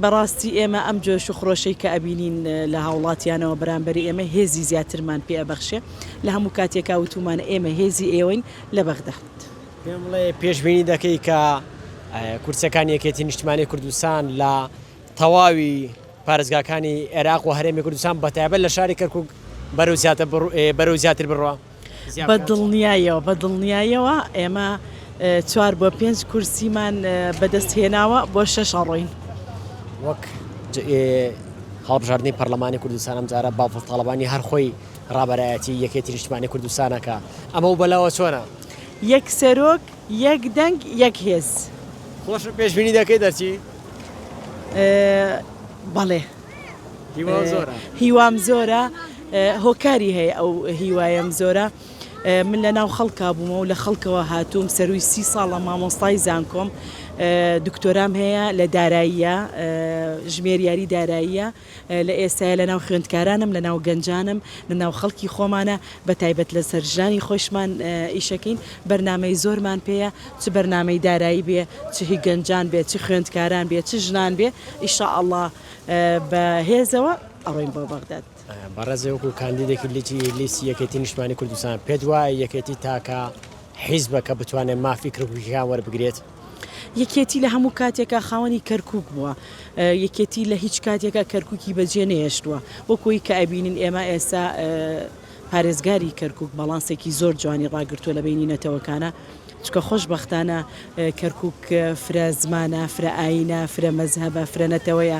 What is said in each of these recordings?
بەڕاستی ئێمە ئەم جۆش و خرۆشەی کە ئەبینین لە هاوڵاتیانەوە بەرامبەری ئێمە هێزی زیاترمان پێ ئەبەخشێ لە هەموو کاتێکا وتومانە ئێمە هێزی ئێوەین لە بەغداد. پێم بڵێ پێشبینی دەکەی کە کورسیەکانی یەکێتی نیشتمانی کوردستان لە تەواوی پارێزگاکانی عێراق و هەرێمی کوردستان بەتایبەت لە شاری کەرکوک بەرەو زیاتر بەرەو زیاتر بڕوا؟ بە دڵنیایەوە بە دڵنیایەوە ئێمە چوار بۆ پێنج کورسیمان بەدەست هێناوە بۆ شەش ئەڕۆین. وەک هەڵبژاردنی پەرلەمانی کوردستان ئەم جارە بافڵ تاڵەبانی هەر خۆی ڕابەرایەتی یەکێتی نیشتمانی کوردستانەکە ئەمە و بەلاوە چۆنە؟ یەک سەرۆک یەک دەنگ یەک هێز. خۆشت پێشبینی دەکەی دەرچی؟ بەڵێ. هیوام زۆرە. هیوام زۆرە هۆکاری هەیە ئەو هیوایەم زۆرە من لە ناو خەڵکا بوومە و لە خەڵکەوە هاتووم سەرووی سی ساڵە مامۆستای زانکۆم دکتۆرام هەیە لە داراییە ژمێریاری داراییە لە ئێستاە لە ناو خوێندکارانم لە ناو گەنجانم لە ناو خەڵکی خۆمانە بە تایبەت لەسەر ژنانی خۆشمان ئیشەکەین بەرنامەی زۆرمان پێیە چ بەرنامەی دارایی بێ چ هی گەنجان بێ چ خوێندکاران بێ چ ژنان بێ ئیشاءاللە بە هێزەوە ئەڕۆین بۆ بەغداد. بەڕێز وەکو کاندیدێکی لیتی لیستی یەکێتی نیشتمانی کوردستان پێت وایە یەکێتی تاکە حیزبە کە بتوانێت مافی کرکوکیەکان وەربگرێت؟ یەکێتی لە هەموو کاتێکا خاوەنی کەرکوک بووە، یەکێتی لە هیچ کاتێکا کەرکوکی بەجێ نەهێشتووە، وەکو ئەوی کە ئەبینین ئێمە ئێستا پارێزگاری کەرکوک باڵانسێکی زۆر جوانی ڕاگرتووە لە بەینی نەتەوەکانا، چونکە خۆشبەختانە کەرکوک فرە زمانە، فرە ئایینە، فرە مەزهەبە، فرە نەتەوەیە.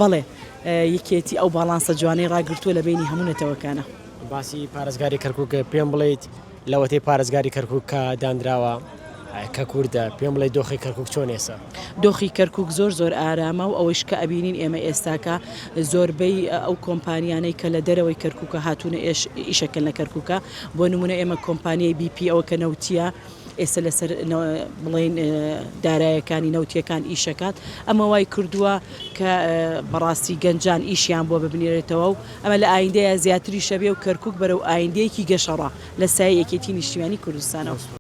بەڵێ یەکێتی ئەو باڵانسە جوانەی ڕاگرتووە لە بەینی هەموو نەتەوەکانا. باسی پارێزگاری کەرکوک پێم بڵێیت لەوەتەی پارێزگاری کەرکوک کە دانراوە کە کوردە پێم بڵێ دۆخی کەرکوک چۆن ئێستا؟ دۆخی کەرکوک زۆر زۆر ئارامە و ئەوەیش کە ئەبینین ئێمە ئێستاکە زۆربەی ئەو کۆمپانیانەی کە لە دەرەوەی کەرکوکە هاتوونە ئێش ئیشەکەن لە کەرکوکە بۆ نمونە ئێمە کۆمپانیای بی پی ئەوە کە نەوتیە ئێستا لەسەر بڵێین دارایەکانی نەوتیەکان ئیشەکات ئەمە وای کردووە کە بەڕاستی گەنجان ئیشیان بۆ ببنێرێتەوە و ئەمە لە ئایندەیە زیاتریشە بێ و کەرکوک بەرەو ئایندەیەکی گەشەڕە لە سایەی یەکێتی نیشتیمانی کوردستانەوە.